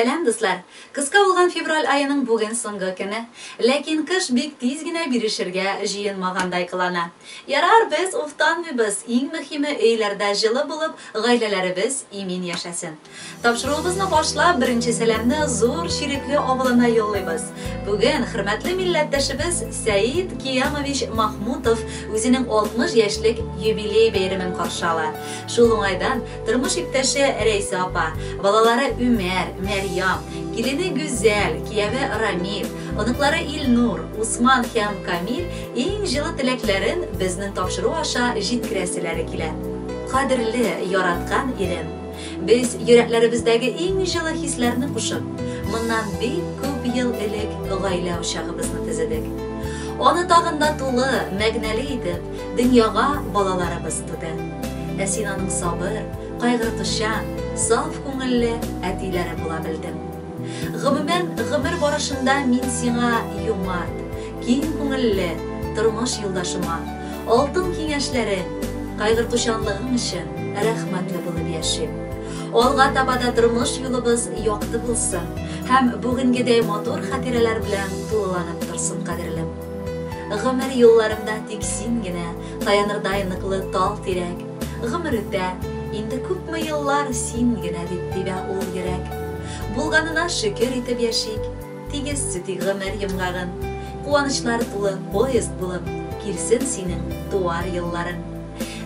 Сәлам, дуслар! Кыска булган февраль аеның бүген соңгы көне. Ләкин кыш бик тиз генә бирешергә җыенмагандай кылана. Ярар, без уфтанмыйбыз, иң мөһиме өйләрдә җылы булып, гаиләләребез имин яшәсен. Тапшыруыбызны башлап, беренче сәламне Зур Чирекле авылына юллыйбыз. Бүген хөрмәтле милләттәшебез Сәид Киямович Махмутов үзенең 60 яшьлек юбилей бәйрәмен каршы ала. Шул уңайдан тормыш иптәше Рәйсә апа, балалары Үмәр, Мәрьям, килене Гүзәл, кияве Рамил, оныклары Илнур, Усман һәм Камил иң җылы теләкләрен безнең тапшыру аша җиткерәселәре килә. Кадерле, яраткан ирем! Без йөрәкләребездәге иң җылы хисләрне кушып, моннан бик күп ел элек гаилә учагыбызны төзедек. Аны тагын да тулы, мәгънәле итеп, дөньяга балаларыбыз туды. Ә син аның сабыр, кайгыртучан, саф күңелле әтиләре була белдең. Гомумән, гомер барышында мин сиңа юмарт, киң күңелле тормыш юлдашыма, алтын киңәшләрең, кайгыртучанлыгың өчен рәхмәтле булып яшим. Алга таба да тормыш юлыбыз якты булсын һәм бүгенгедәй матур хатирәләр белән тулыланып торсын, кадерлем. Гомер юлларымда тик син генә таянырдай ныклы тал тирәк. Гомер үтә, инде күпме еллар син генә дип тибә ул йөрәк. Булганына шөкер итеп яшик, тигез сүтик гомер йомгагын. Куанычлар тулы поезд булып, килсен синең туар елларың.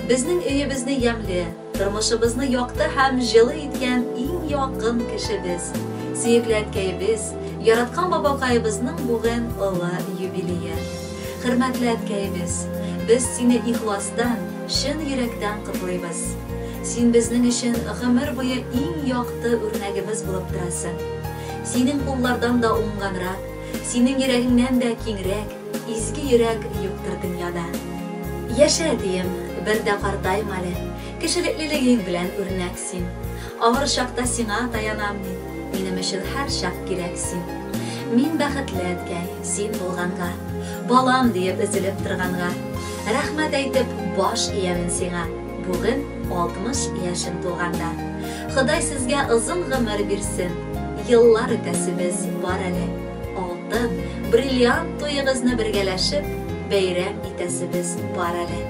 Безнең өебезне ямьле, тормышыбызны якты һәм җылы иткән иң якын кешебез, сөекле әткәебез, яраткан бабакаебызның бүген олы юбилее. Хөрмәтле әткәебез, без сине ихластан, чын йөрәктән котлыйбыз. Син безнең өчен гомер буе иң якты үрнәгебез булып торасың. Синең куллардан да уңганрак, синең йөрәгеңнән дә киңрәк, изге йөрәк юктыр дөньяда. Яшә, әтием, бер дә картайма әле, кешелеклелегең белән үрнәк син. Авыр чакта сиңа таянам мин, минем өчен һәрчак кирәк син. Мин бәхетле, әткәй, син булганга, балам диеп өзелеп торганга. Рәхмәт әйтеп баш иямен сиңа, бүген 60 яшем тулганда. Ходай сезгә озын гомер бирсен, еллар үтәсебез бар әле. Алтын, бриллиант туегызны бергәләшеп бәйрәм итәсебез бар әле.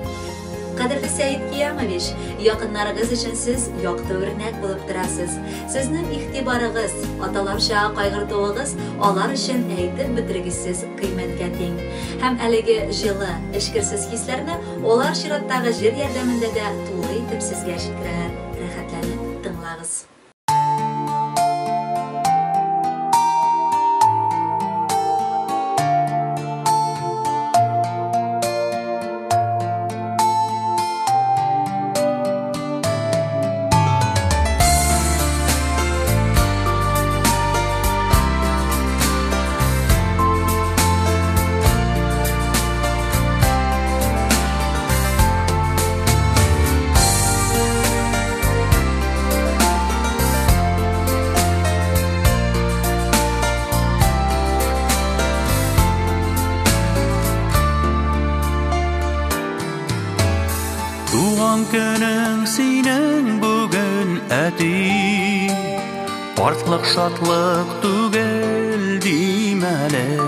Кадерле Сәид Киямович, якыннарыгыз өчен сез якты үрнәк булып торасыз. Сезнең игътибарыгыз, аталарча кайгыртуыгыз алар өчен әйтеп бетергесез кыйммәткә тиң. Һәм әлеге җылы, эчкерсез хисләрне алар чираттагы җыр ярдәмендә дә тулы итеп сезгә җиткерәләр. Рәхәтләнеп тыңлагыз. Туган көнең синең бүген, әти, картлык шатлык түгел димәле.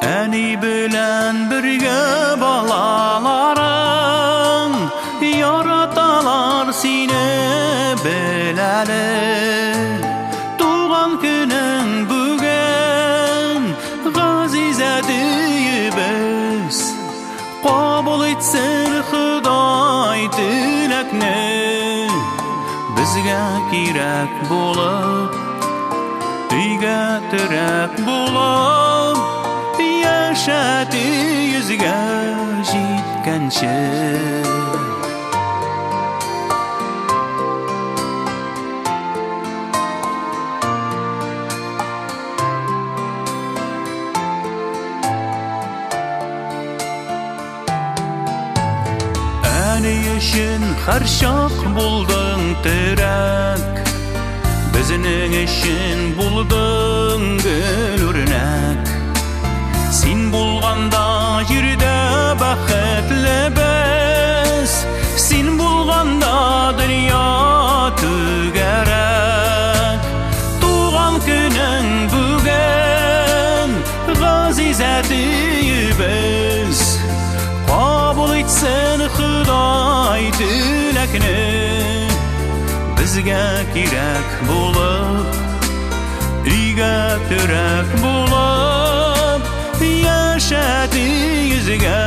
Әни белән бергә балаларың яраталар сине, бел әле. Туган көнең бүген, газиз әтиебез, кабул итсен Ходай теләкне. Безгә кирәк булып, өйгә терәк булып, яшәте йөзгә җиткәнче. Әни өчен һәрчак булдың терәк, безнең өчен булдың гел үрнәк. Син булганда җирдә бәхетле без, син булганда дөнья түгәрәк. итсен Ходай теләкне, безгә кирәк булып, өйгә терәк булып, яшәде йөзгә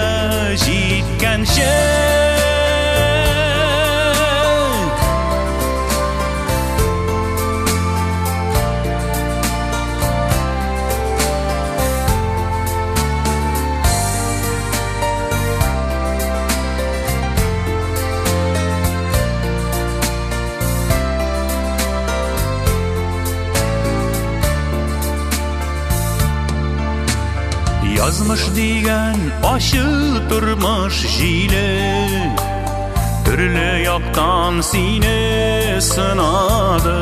җиткәнче. Язмыш дигән ачы тормыш җиле төрле яктан сине сынады.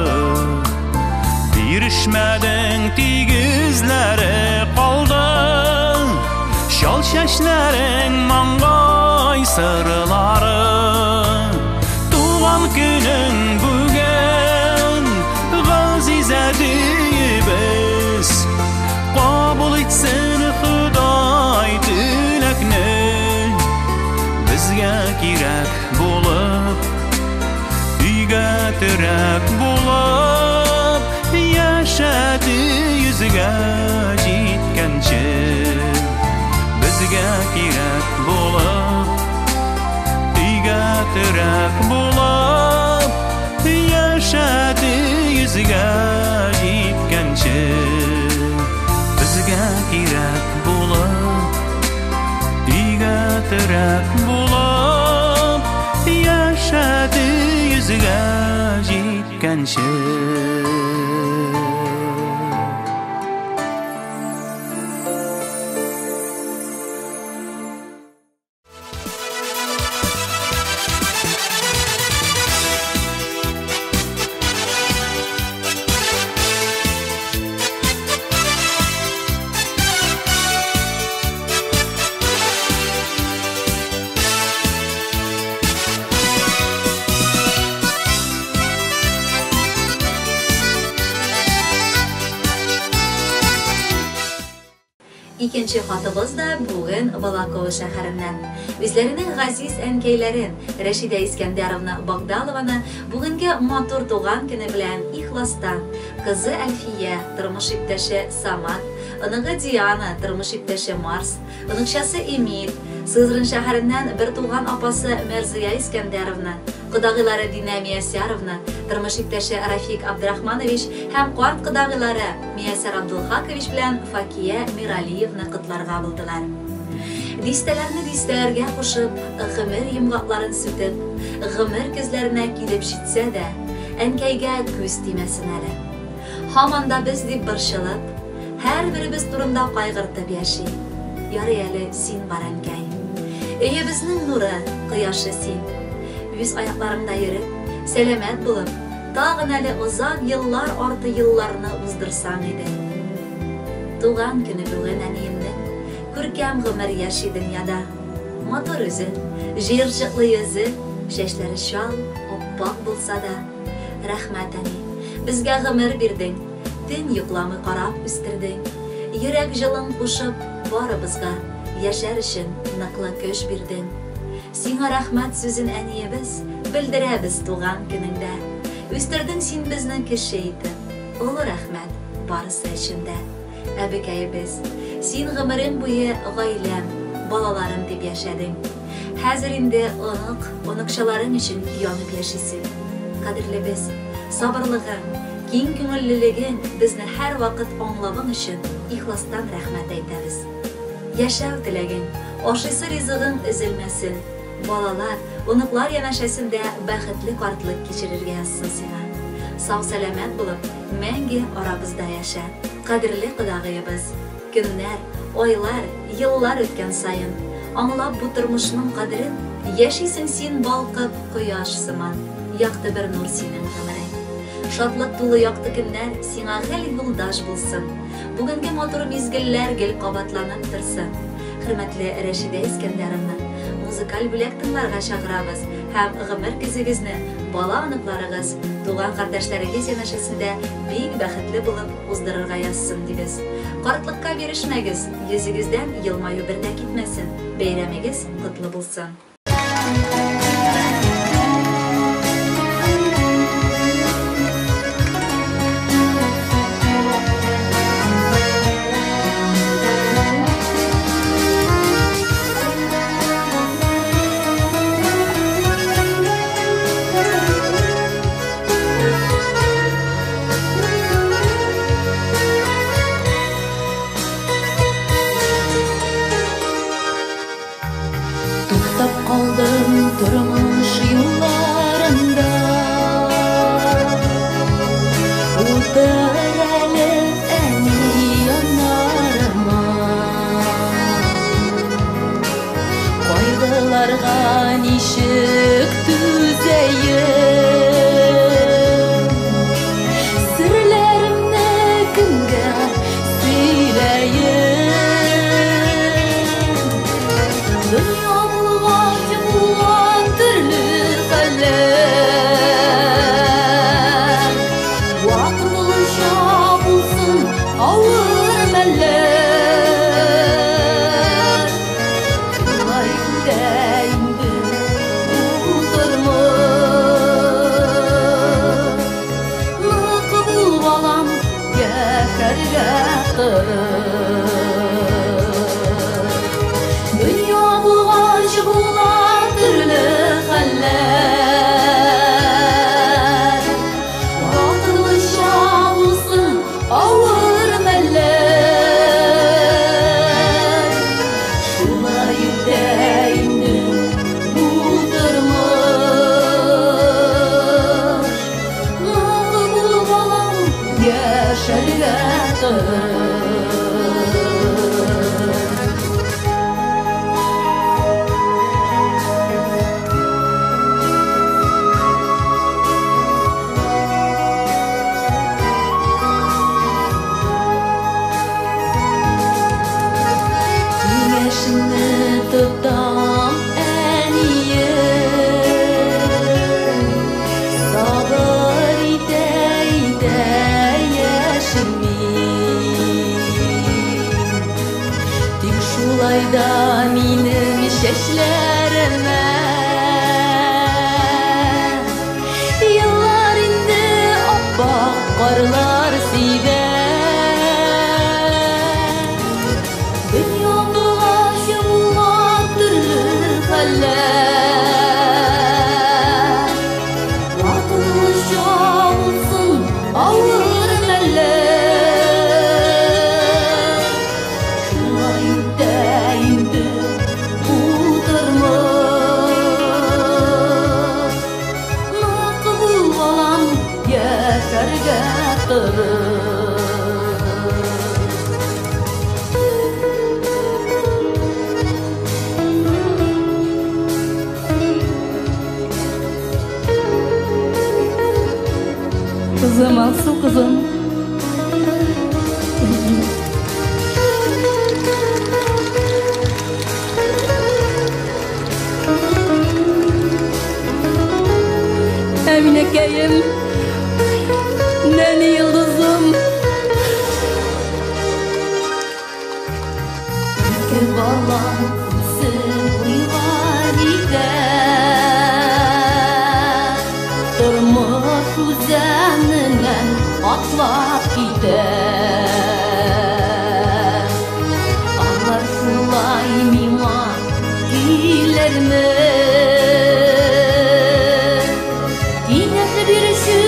Бирешмәдең, тигезләре калды, чал чәчләрең маңгай сырлары. Туган көнең бүген, газиз әтиебез, кабул итсен Ходай теләкне, безгә кирәк булып, өйгә терәк булып, яшәде йөзгә җиткәнче. Безгә кирәк булып, өйгә терәк булып, яшәде йөзгә җиткәнче. Безгә кирәк булып, өйгә терәк булып, яшәде йөзгә җиткәнче. Икенче хатыбыз да бүген Балаково шәһәреннән. Үзләренең газиз әнкәйләрен Рәшидә Искәндәровна Багдалованы бүгенге матур туган көне белән ихластан кызы Әлфия, тормыш иптәше Самат, оныгы Диана, тормыш иптәше Марс, оныкчасы Эмиль, Сызран шәһәреннән бер туган апасы Мәрзия Искәндәровна, кодагыйлары Динә Миясяровна, тормыш иптәше Рафик Абдрахманович һәм карт кодагыйлары Миясәр Абдулхакович белән Факия Миралиевна котларга булдылар. Дистәләрне дистәләргә кушып, гомер йомгакларын сүтеп, гомер көзләренә килеп җитсә дә, әнкәйгә күз тимәсен әле. Һаман да без дип борчылып, һәрберебез турында кайгыртып яши. Ярый әле син бар, әнкәй. Өебезнең нуры, кояшы син. Үз аякларыңда йөреп, сәламәт булып, тагын әле озак еллар арты елларны уздырсаң иде. Туган көне бүген әниемнең, күркәм гомер яши дөньяда. Матур үзе, җыерчыклы йөзе, чәчләре чал, аппак булса да. Рәхмәт, әни, безгә гомер бирдең, төн йокламый карап үстердең. Йөрәк җылың кушып, барыбызга яшәр өчен ныклы көч бирдең. Сиңа рәхмәт сүзен, әниебез, белдерәбез туган көнеңдә. Үстердең син безне кеше итеп, олы рәхмәт барысы өчен дә. Әбекәебез, син гомерең буе гаиләм, балаларым дип яшәдең. Хәзер инде онык, оныкчаларың өчен янып яшисең. Кадерлебез, сабырлыгың, киң күңеллелегең, безне һәрвакыт аңлавың өчен ихластан рәхмәт әйтәбез. Яшәү теләгең, ашыйсы ризыгың өзелмәсен. Балалар, оныклар янәшәсендә бәхетле картлык кичерергә язсын сиңа. Сау сәламәт булып, мәңге арабызда яшә. Кадерле кодагыебыз, көннәр, айлар, еллар үткән саен, аңлап бу тормышның кадерен, яшисең син балкып кояш сыман, якты бер нур синең гомерең. Шатлык тулы якты көннәр сиңа гел юлдаш булсын. Бүгенге матур мизгелләр гел кабатланып торсын. Хөрмәтле Рәшидә Искәндәровна, музыкаль бүләк тыңларга чакырабыз һәм гомер көзегезне бала оныкларыгыз, туган кардәшләрегез янәшәсендә бик бәхетле булып уздырырга язсын дибез. Картлыкка бирешмәгез, йөзегездән елмаю бер дә китмәсен. Бәйрәмегез котлы булсын! Туктап калдым тормыш юлларында, утыр әле әни яннарыма. Кайгыларга ничек түзәем, серләремне кемгә сөйләем? Дөнья булгач булган төрле хәлләр, вакытлыча булсын авыр мәлләр. Шулай үтә инде бу тормыш, нык бул, балам, яшәргә тырыш. Дөнья булгач була төрле хәлләр, вакытлыча булсын авыр мәлләр. Шулай үтә инде бу тормыш, нык бул, балам, яшәргә тырыш. Киңәшеңне тотам, әнием, сабыр итә итә яшим мин. Тик шулай да минем чәчләремә еллар инде ап-ак карлар сибә. Дөнья булгач була төрле хәлләр, вакытлыча булсын авыр мәлләр. Шулай үтә инде бу тормыш, нык бул, балам, яшәргә тырыш. Кызым, Алсу кызым. Әминәкәем, нәни йолдызым. Ике балам үсеп буйга җитә, тормыш үзәненнән атлап китә. Алар шулай миңа килерме? Киңәш бирүче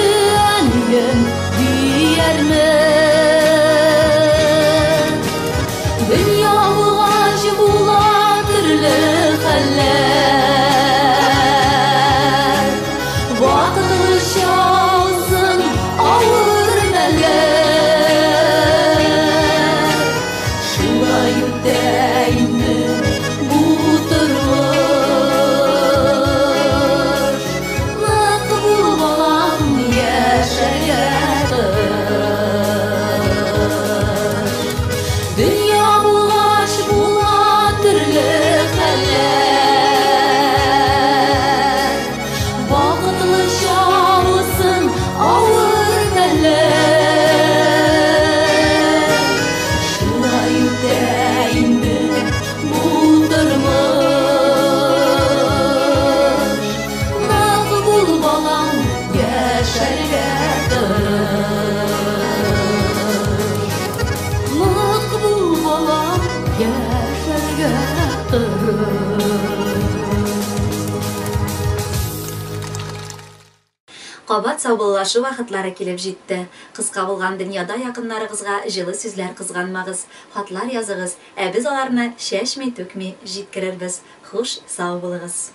Кабат саубуллашу вакытлары килеп җитте. Кыска булган дөньяда якыннарыгызга җылы сүзләр кызганмагыз, хатлар языгыз, ә без аларны чәчми-түкми җиткерербез. Хуш, сау булыгыз!